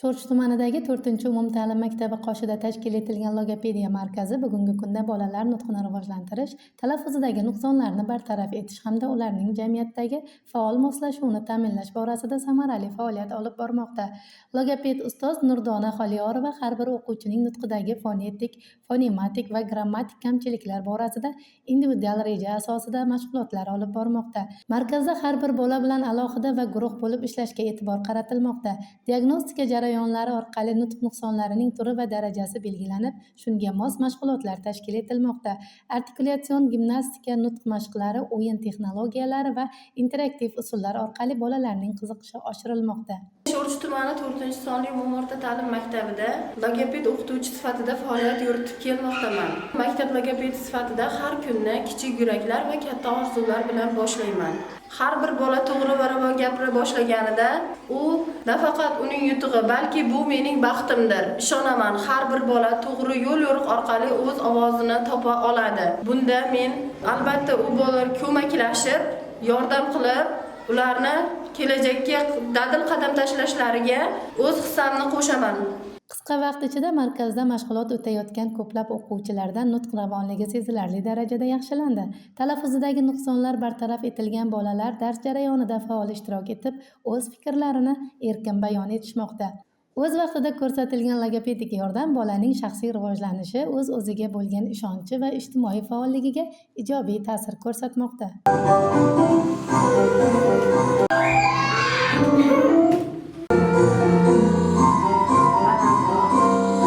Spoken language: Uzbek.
Sho'rchi tumanidagi 4-umumta'lim maktabi qoshida tashkil etilgan logopediya markazi bugungi kunda bolalar nutqini rivojlantirish, talaffuzidagi nuqsonlarni bartaraf etish hamda ularning jamiyatdagi faol moslashuvini ta'minlash borasida samarali faoliyat olib bormoqda. Logoped ustoz Nurdona Xoliyorova har bir o'quvchining nutqidagi fonetik, fonematik va grammatik kamchiliklar borasida individual reja asosida mashg'ulotlar olib bormoqda. Markazda har bir bola bilan alohida va guruh bo'lib ishlashga e'tibor qaratilmoqda. Diagnostika jarayonlari orqali nutq nuqsonlarining turi va darajasi belgilanib, shunga mos mashg'ulotlar tashkil etilmoqda. Artikulyatsion gimnastika, nutq mashqlari, o'yin texnologiyalari va interaktiv usullar orqali bolalarning qiziqishi oshirilmoqda. Sho'rchi tumani 4-sonli umumiy o'rta ta'lim maktabida logoped o'qituvchi sifatida faoliyat yuritib kelmoqdaman. Maktab logopedi sifatida har kunni kichik yuraklar va katta orzular bilan boshlayman. Har bir bola to'g'ri va ravon gapira boshlaganida u nafaqat uning yutug'i, balki bu mening baxtimdir. Ishonaman, har bir bola to'g'ri yo'l yo'riq orqali o'z ovozini topa oladi. Bunda men albatta u bolalar ko'maklashib, yordam qilib, ularni kelajakka dadil qadam tashlashlariga o'z hissamni qo'shaman. Qisqa vaqt ichida markazda mashg'ulot o'tayotgan ko'plab o'quvchilarda nutq ravonligi sezilarli darajada yaxshilandi. Talaffuzidagi nuqsonlar bartaraf etilgan bolalar dars jarayonida faol ishtirok etib, o'z fikrlarini erkin bayon etishmoqda. O'z vaqtida ko'rsatilgan logopedik yordam bolaning shaxsiy rivojlanishi, o'z-o'ziga bo'lgan ishonchi va ijtimoiy faolligiga ijobiy ta'sir ko'rsatmoqda.